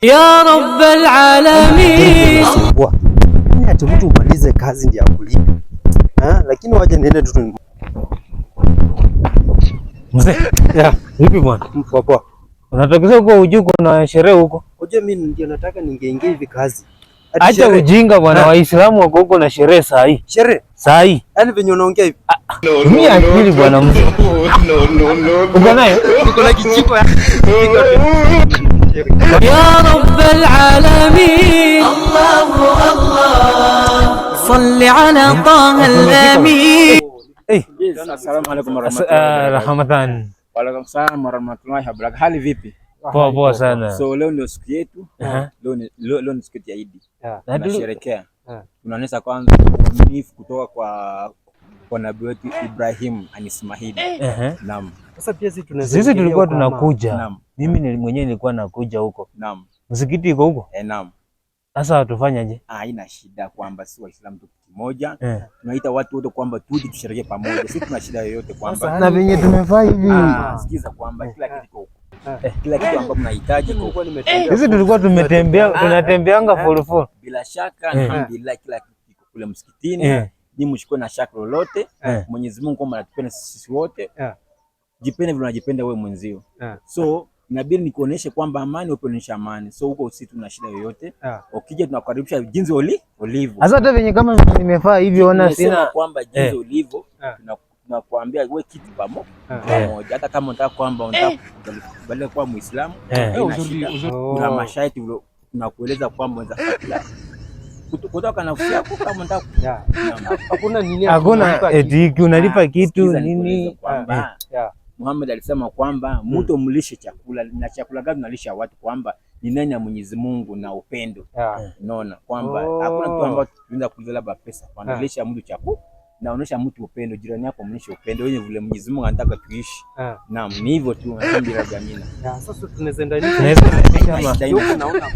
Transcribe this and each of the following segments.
Ya Rabbal Alamin. Ati mtu umalize kazi ndiye akulipe. Ha? Lakini waje niende tu. Mzee, Yeah, vipi bwana? Poa poa. Unatokeza huko ujuu kuna sherehe huko? Unajua mimi ndio nataka ningeingia hivi kazi. Ati Acha sherehe. ujinga bwana, Ha? Waislamu wako huko na sherehe saa hii. Sherehe. Saa hii. Yaani venye unaongea hivi. Tumia akili bwana mzee. Uko nayo? Niko na kijiko ya. Ya Rabbal Alamin. Allahu Allah. Salli ala Taha al-Amin. Eh, Assalamu alaikum warahmatullahi wabarakatuh. Ramadhan. Wa alaikum salam warahmatullahi wabarakatuh. Hali vipi? Poa poa sana. So leo ndio siku yetu. Aha. Leo ni siku yetu ya Idi. Na Tunasherehekea. Yeah. Tunaonyesha kwanza ubunifu kutoka kwa nabii wetu Ibrahim an Ismaili. Ehe. Naam. Sasa pia sisi tunaweza Sisi ingilia tulikuwa huko ama- tunakuja. Naam. Mimi mwenyewe nilikuwa nakuja huko. Naam. Msikiti iko huko. Naam. Sasa watufanyaje? Ah, haina shida kwamba si Waislamu tu kimoja. Eh. Tunaita watu wote kwamba tuje tusherehekee pamoja. Sisi tuna shida yoyote kwamba Sasa Na venye tumevaa hivi. ah, sikiza kwamba kila kitu iko huko. Eh. Kila kitu ambacho mnahitaji iko huko. Nilikuwa nimetembea. Sisi tulikuwa tumetembea, tunatembeanga full full. Bila shaka Eh. alhamdulillah kila kitu kiko kule msikitini. Eh. Ni mshikwe na shaka lolote. Eh. Mwenyezi Mungu kwamba anatupenda sisi wote. Yeah. Jipende vile unajipenda wewe mwenzio. Yeah. So inabidi nikuoneshe kwamba amani, upeonyesha amani. So huko si tuna shida yoyote. Yeah. Ukija tunakukaribisha jinsi ulivyo. Sasa hata venye kama nimevaa hivi ona Nimesema sina kwamba jinsi Eh. ulivyo Yeah. tunakuambia wewe kitu Yeah. pamoja. Hata kama unataka kwamba unataka kubadilika kuwa Muislamu, Eh. haina shida. Oh. Kuna masharti tunakueleza kwamba unaweza fuatilia kutoka nafsi yako kama unataka. Yeah. Naam. Hakuna nini? Hakuna unalipa kitu. eti unalipa Ah, kitu sikiza nikueleze nini. kwamba Yeah. Muhammad alisema kwamba mtu mlishe chakula na chakula gani unalisha watu, kwamba ni nani ya Mwenyezi Mungu na upendo. Yeah. Unaona kwamba Oh. hakuna kitu ambacho tunaweza kuuliza labda pesa, Yeah. wanalisha mtu chakula naonesha mtu upendo, jirani yako mlishe upendo wenye vile Mwenyezi Mungu anataka tuishi. Yeah. Naam, ni hivyo tu, alhamdulillah jamina. Yeah. Sasa tunaweza enda nini? Tunaweza Haina ama shida, Huko haina naona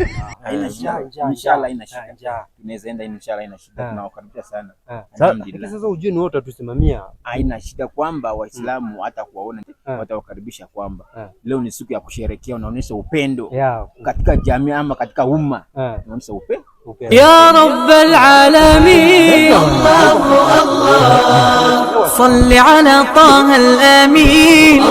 haina shida. njaa, Inshallah haina njaa, shida. njaa. Tunaweza enda inshallah, haina shida. Yeah. Tunawakaribisha sana. Yeah. Alhamdulillah. Sasa ujue ni wewe utatusimamia. Haina shida kwamba Waislamu hata kuwaona Yeah. watawakaribisha kwamba Yeah. leo ni siku ya kusherekea, unaonyesha upendo Yeah. katika jamii ama katika umma, Yeah. unaonyesha upendo. Upendo. Ya Rabbal Alamin. Allahu Allah. Salli ala Taha al-Amin.